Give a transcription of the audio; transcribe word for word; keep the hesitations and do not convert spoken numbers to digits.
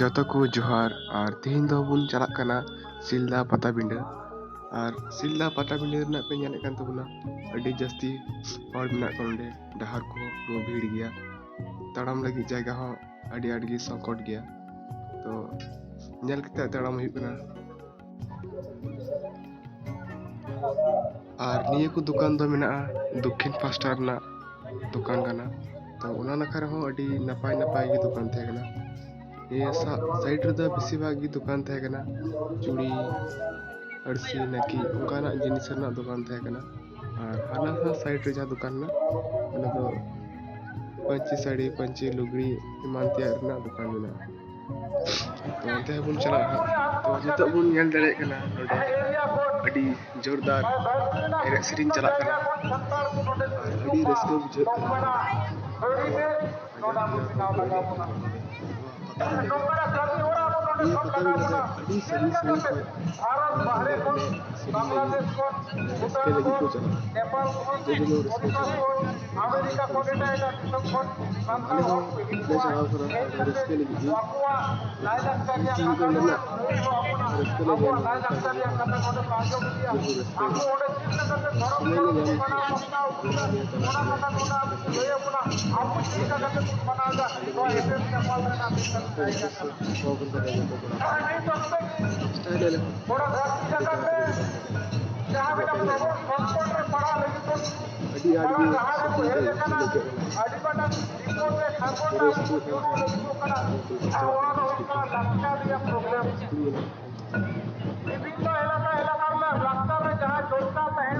ᱡᱚᱛᱚ ᱠᱚ ᱡᱚᱦᱟᱨ᱾ ᱟᱨ ᱛᱮᱦᱮᱧ ᱫᱚ ᱵᱚᱱ ᱪᱟᱞᱟᱜ ᱠᱟᱱᱟ ᱥᱤᱞᱫᱟ ᱯᱟᱴᱟᱵᱤᱸᱰᱟᱹ᱾ ᱟᱨ ᱥᱤᱞᱫᱟ ᱯᱟᱴᱟᱵᱤᱸᱰᱟᱹ ᱨᱮᱱᱟᱜ ᱯᱮ ᱧᱮᱞᱮᱫ ᱠᱟᱱ ᱛᱟᱵᱚᱱᱟ, ᱟᱹᱰᱤ ᱡᱟᱹᱥᱛᱤ ᱦᱚᱲ ᱢᱮᱱᱟᱜ ᱠᱚᱣᱟ ᱱᱚᱰᱮ᱾ ᱰᱟᱦᱟᱨ ᱠᱚᱦᱚᱸ ᱯᱩᱨᱟᱹ ᱵᱷᱤᱲ ᱜᱮᱭᱟ, ᱛᱟᱲᱟᱢ ᱞᱟᱹᱜᱤᱫ ᱡᱟᱭᱜᱟ ᱦᱚᱸ ᱟᱹᱰᱤ ᱟᱸᱴ ᱜᱮ ᱥᱚᱝᱠᱚᱴ ᱜᱮᱭᱟ᱾ ᱛᱚ ᱧᱮᱞ ᱠᱟᱛᱮ ᱛᱟᱲᱟᱢ ᱦᱩᱭᱩᱜ ᱠᱟᱱᱟ᱾ ᱟᱨ ᱱᱤᱭᱟᱹ ᱠᱚ ᱫᱚᱠᱟᱱ ᱫᱚ ᱢᱮᱱᱟᱜᱼᱟ ᱫᱚᱠᱠᱷᱤᱱ ᱯᱟᱥᱴᱟ ᱨᱮᱱᱟᱜ ᱫᱚᱠᱟᱱ ᱠᱟᱱᱟ᱾ ᱛᱚ ᱚᱱᱟ ᱱᱟᱠᱷᱟ ᱨᱮᱦᱚᱸ ᱟᱹᱰᱤ ᱱᱟᱯᱟᱭ ᱱᱟᱯᱟᱭ ᱜᱮ ᱫᱚᱠᱟᱱ ᱛᱟᱦᱮᱸ ᱠᱟᱱᱟ᱾ ᱱᱤᱭᱟᱹ ᱥᱟᱭᱤᱰ ᱨᱮᱫᱚ ᱵᱮᱥᱤᱨ ᱵᱷᱟᱜᱽ ᱜᱮ ᱫᱚᱠᱟᱱ ᱛᱟᱦᱮᱸ ᱠᱟᱱᱟ ᱪᱩᱲᱤ, ᱟᱹᱨᱥᱤ, ᱱᱟᱹᱠᱤ, ᱚᱱᱠᱟᱱᱟᱜ ᱡᱤᱱᱤᱥ ᱨᱮᱱᱟᱜ ᱫᱚᱠᱟᱱ ᱛᱟᱦᱮᱸ ᱠᱟᱱᱟ᱾ ᱟᱨ ᱦᱟᱱᱟ ᱥᱟᱭᱤᱰ ᱨᱮ ᱡᱟᱦᱟᱸ ᱫᱚᱠᱟᱱ ᱢᱮᱱᱟᱜ, ᱚᱱᱟ ᱫᱚ ᱯᱟᱹᱧᱪᱤ ᱥᱟᱹᱲᱤ, ᱯᱟᱹᱧᱪᱤ ᱞᱩᱜᱽᱲᱤ, ᱮᱢᱟᱱ ᱛᱮᱭᱟᱜ ᱨᱮᱱᱟᱜ ᱫᱚᱠᱟᱱ ᱢᱮᱱᱟᱜᱼᱟ᱾ ᱛᱚ ᱚᱱᱛᱮ ᱦᱚᱸᱵᱚᱱ ᱪᱟᱞᱟᱜᱼᱟ ᱦᱟᱸᱜ᱾ ᱛᱚ ᱱᱤᱛᱚᱜ ᱵᱚᱱ ᱧᱮᱞ ᱫᱟᱲᱮᱭᱟᱜ ᱠᱟᱱᱟ ᱱᱚᱰᱮ ᱟᱹᱰᱤ ᱡᱳᱨᱫᱟᱨ ᱮᱱᱮᱡ ᱥᱮᱨᱮᱧ ᱪᱟᱞᱟᱜ ᱠᱟᱱᱟ ᱟᱨ ᱟᱹᱰᱤ ᱨᱟᱹᱥᱠᱟᱹ ᱵᱩᱡᱷᱟᱹᱜ ᱠᱟᱱᱟ᱾ ᱟᱸᱡᱚᱢ ᱠᱟᱱᱟ ᱠᱚ ᱟᱹᱰᱤ ᱱᱚᱣᱟ ᱯᱟᱛᱟ ᱴᱟᱺᱰᱤ ᱨᱮ᱾ ᱱᱤᱭᱟᱹ ᱯᱟᱛᱟ ᱴᱟᱺᱰᱤ ᱨᱮ ᱟᱹᱰᱤ ᱥᱟᱺᱜᱤᱧ ᱥᱟᱺᱜᱤᱧ ᱠᱷᱚᱱ ᱦᱚᱲ ᱱᱚᱰᱮ ᱮᱱᱮᱡ ᱥᱮᱨᱮᱧ ᱞᱟᱹᱜᱤᱫ ᱨᱟᱹᱥᱠᱟᱹ ᱞᱟᱹᱜᱤᱫ ᱠᱚ ᱪᱟᱞᱟᱜᱼᱟ᱾ ᱡᱮ ᱡᱮᱢᱚᱱ ᱨᱟᱹᱥᱠᱟᱹ ᱪᱟᱞᱟᱜᱼᱟ᱾ ᱟᱞᱮ ᱦᱚᱸ ᱞᱮ ᱪᱟᱞᱟᱣ ᱠᱟᱱᱟ ᱨᱟᱹᱥᱠᱟᱹ ᱞᱟᱹᱜᱤᱫ ᱜᱮ᱾ ᱨᱟᱹᱥᱠᱟᱹ ᱞᱮ ᱧᱟᱢᱟ᱾ ᱥᱚᱢᱚᱭ ᱞᱮ ᱧᱟᱢ ᱞᱮᱠᱷᱟᱱ ᱚᱱᱟ ᱱᱤᱭᱟᱹ ᱠᱟᱛᱷᱟ ᱠᱚ ᱞᱟᱹᱭᱟ᱾ ᱟᱹᱰᱤ ᱟᱸᱴ ᱜᱮ ᱥᱤᱵᱤᱞ ᱛᱮ ᱟᱹᱭᱠᱟᱹᱜ ᱠᱟᱱᱟ᱾ ᱯᱩᱨᱟᱹ ᱥᱩᱨ ᱠᱟᱱᱟ᱾ ᱵᱤᱵᱷᱤᱱᱱᱚ ᱮᱞᱟᱠᱟ ᱮᱞᱟᱠᱟ ᱨᱮᱱᱟᱜ ᱞᱟᱠᱪᱟᱨ ᱨᱮ ᱡᱟᱦᱟᱸ ᱡᱚᱲᱤᱛᱟ ᱛᱟᱦᱮᱱ